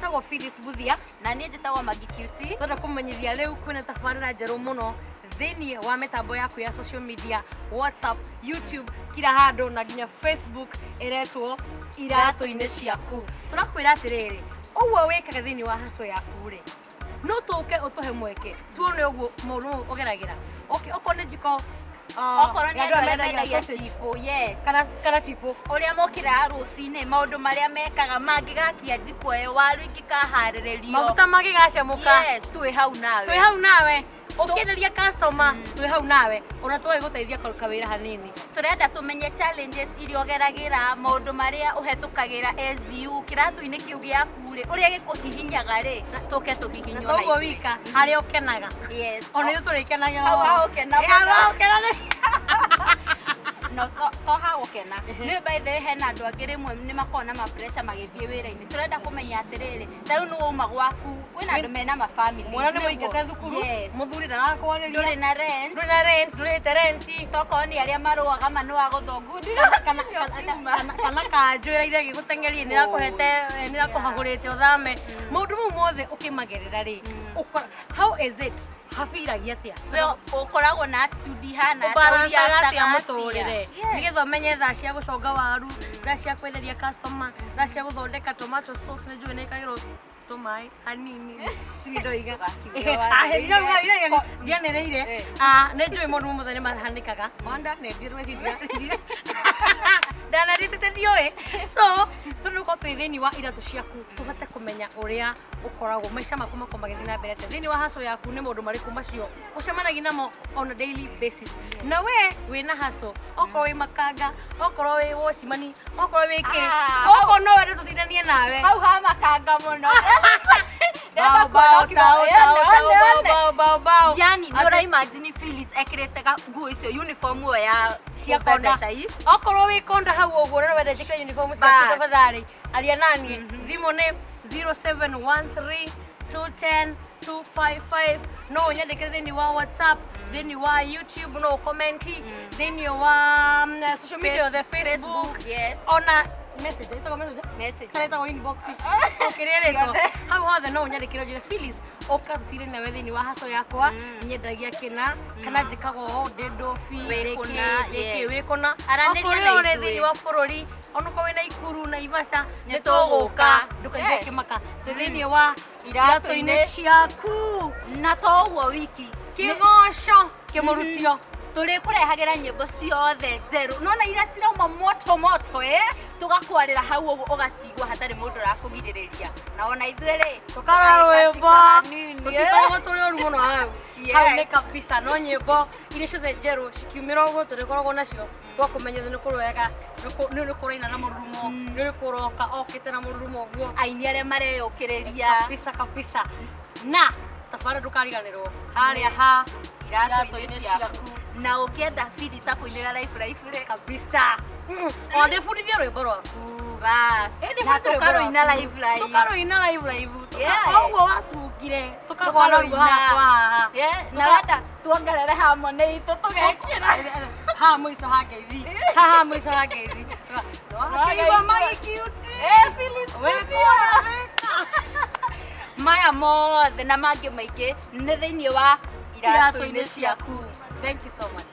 Njĩtagwo Phyllis Buthia. Na niĩ njĩtagwo Maggie Cutie. Twenda kũmenyithia rĩu kwĩna tabarĩra njerũ mũno thĩinĩ wa mĩtambo yaku ya social media, WhatsApp, YouTube, kila handũ na nginya Facebook, ĩretwo Iratũ-inĩ Ciaku. Tũrakwĩra atĩrĩrĩ, ũguo wĩkaga thĩinĩ wa haco yaku rĩ, no tũke ũtũhe mweke tuone ũguo maũndũ mau ũgeragĩra. Okay, okorwo nĩ njiko, ah, Okorwo nĩ ya andũ arĩa mendagia mendagia sausage. chipo, yes. Kana chipo. Ũrĩa mokĩraga rũcinĩ, maũndũ marĩa mekaga mangĩgakia njiko ĩyo, waru ingĩkaharĩrĩrio, maguta mangĩgacemũka. Yes, twĩ hau nawe. Twĩ hau nawe ũkĩenderia customer, twĩ hau nawe ona tũgĩ gũteithia kawĩra hanini. Tũrenda tũmenye challenges iria ũgeragĩra, maũndũ marĩa ũhetũkagĩra as you kĩratũ-inĩ kĩu gĩaku rĩ, ũrĩa gĩkũhihinyaga rĩ, tũke Na tũhihinywo toguo na ithuĩ. wika harĩa ũkenaga. Yes. Ona ithuĩ tũrĩkenagĩra. Hau ha gũkena Eh, hau mũno. ha gũkena No to ha gũkena nĩ, by the way, hena andũ angĩ rĩmwe nĩ makoragwo na ma-pressure magĩthiĩ wĩra-inĩ. Tũrenda kũmenya atĩrĩrĩ, ta rĩu nĩ wauma gwaku, kwĩna andũ mena mabamĩrĩ. Mwana nĩ mũingate thukuru. Yes. Mũthuri ndarakwarĩria. Ndũrĩ na rent. Ndũrĩ na rent, ndũrĩhĩte rent. Tokorwo nĩ arĩa marũaga ma nĩ wa gũthongu. Kana kanjũ ĩraire ĩgĩgũteng'eria, nĩ ĩrakũhete, nĩ ĩrakũhagũrĩte ũthame. Maũndũ mau mothe ũkĩmagerera rĩ, how is it habiragia atĩa? We ũkoragwo na attitude ihana atĩa? Ũbalancaga atĩa Ũreactaga mũtũrĩre? Yes. Nĩgetha ũmenye thaa cia gũconga waru, thaa cia kwenderia customer, thaa cia gũthondeka tomato sauce, nĩ njũĩ nĩ ĩkagĩrwo tũmaĩ hanini, tirĩ ndoiga. Ndũgakiuge wanĩrĩire. Ndianĩrĩire. Eh. Ah, nĩ njũĩ maũndũ mau mothe nĩ mahanĩkaga wanda nĩ ndanarĩtĩte ndiũĩ. So tondũ ũkorwo twĩ thĩinĩ wa Iratũ Ciaku, tũhote kũmenya ũrĩa ũkoragwo maica maku makorwo magĩthiĩ na mbere atĩa thĩinĩ wa haco yaku, nĩ maũndũ marĩkũ macio ũcemanagia namo on a daily basis, na we wĩna haco, okorwo wĩ makanga, okorwo wĩ wocimani, okorwo wĩ kĩ. Ah. Okorwo no wende tũtindanie nawe. Hau ha makanga mũno. Bao, bao, tao, tao, tao, bao, bao, bao, bao. Yani nĩ ũra imagine Phyllis ekĩrĩte nguo icio, uniform ĩyo ya Cia konda. mbeca i. Okorwo wĩ konda hau ũguo na wende njĩkĩre uniform ciaku, Bas. tafadhali aria naniĩ. Thimũ nĩ 0713 210 255. No ũnyandĩkĩre thĩinĩ wa WhatsApp, thĩinĩ wa YouTube no ũkomenti, thĩinĩ wa social media yothe, Facebook. Facebook, yes. Ona message, ĩtagwo message? Message. Kana ĩtagwo inbox? Ũkĩrĩa rĩtwa. Ciothe. Hau hothe no ũnyandĩkĩre ũnjĩre, "Phyllis, ũka tũtire nawe thĩinĩ wa haco yakwa, nyendagia kĩna kana njĩkaga ũũ, ndĩ ndobi." Wĩ kũna, ndĩkĩ. Yes. Wĩ kũna. Aranĩria Okorwo na ũrĩ ithuĩ. thĩinĩ wa bũrũri, onokorwo wĩ Naikuru, Naivasha, Nĩ nĩ tũgũka. tũgũka. Ndũkaigue kĩmaka, twĩ thĩinĩ wa Iratũ-inĩ Iratũ-inĩ Ciaku. Na to ũguo wiki. Kĩgoco kĩmũrutio. Tũrĩkũrehagĩra nyĩmbo ciothe njerũ, nona iria cirauma moto moto, eh, tũgakwarĩra hau ũguo ũgacigua hatarĩ mũndũ ũrakũgirĩrĩria, na ona ithuĩ rĩ, tũkarora rwĩmbo. Hanini, eh. Tũtikoragwo tũrĩ ũru mũno hau. Yes. Hau nĩ kabisa, no nyĩmbo iria ciothe njerũ cikiumĩra ũguo tũrĩkoragwo nacio, twakũmenya nĩ kũrwega, nĩ kũraina na mũrurumo, nĩ kũroka okĩte na mũrurumo ũguo. Aini arĩa mareyũkĩrĩria. Kabisa kabisa. Na tabarĩra ndũkariganĩrwo harĩa ha Iratũ-inĩ Ciaku. Na ũngĩenda Phyllis akũinĩra live live rĩ, Kabisa. O ndĩbundithie rwĩmbo rwaku. Bas. Ĩndĩ Na bundithie rwĩmbo tũkarũina rwaku. live live. Tũkarũina live live. Yeah. Ũguo watungire tũkagwa naruo haha kwa haha. Yeah, na wenda tuongerere harmony itũ tũgekĩra. Haha mũico ha ngeithi, haha mũico ha ngeithi wakĩigua magĩkiuti. Eh, Phyllis. Wĩkũra. Maya mothe na mangĩ maingĩ nĩ thĩinĩ wa Iratũ-inĩ Ciaku. Thank you so much.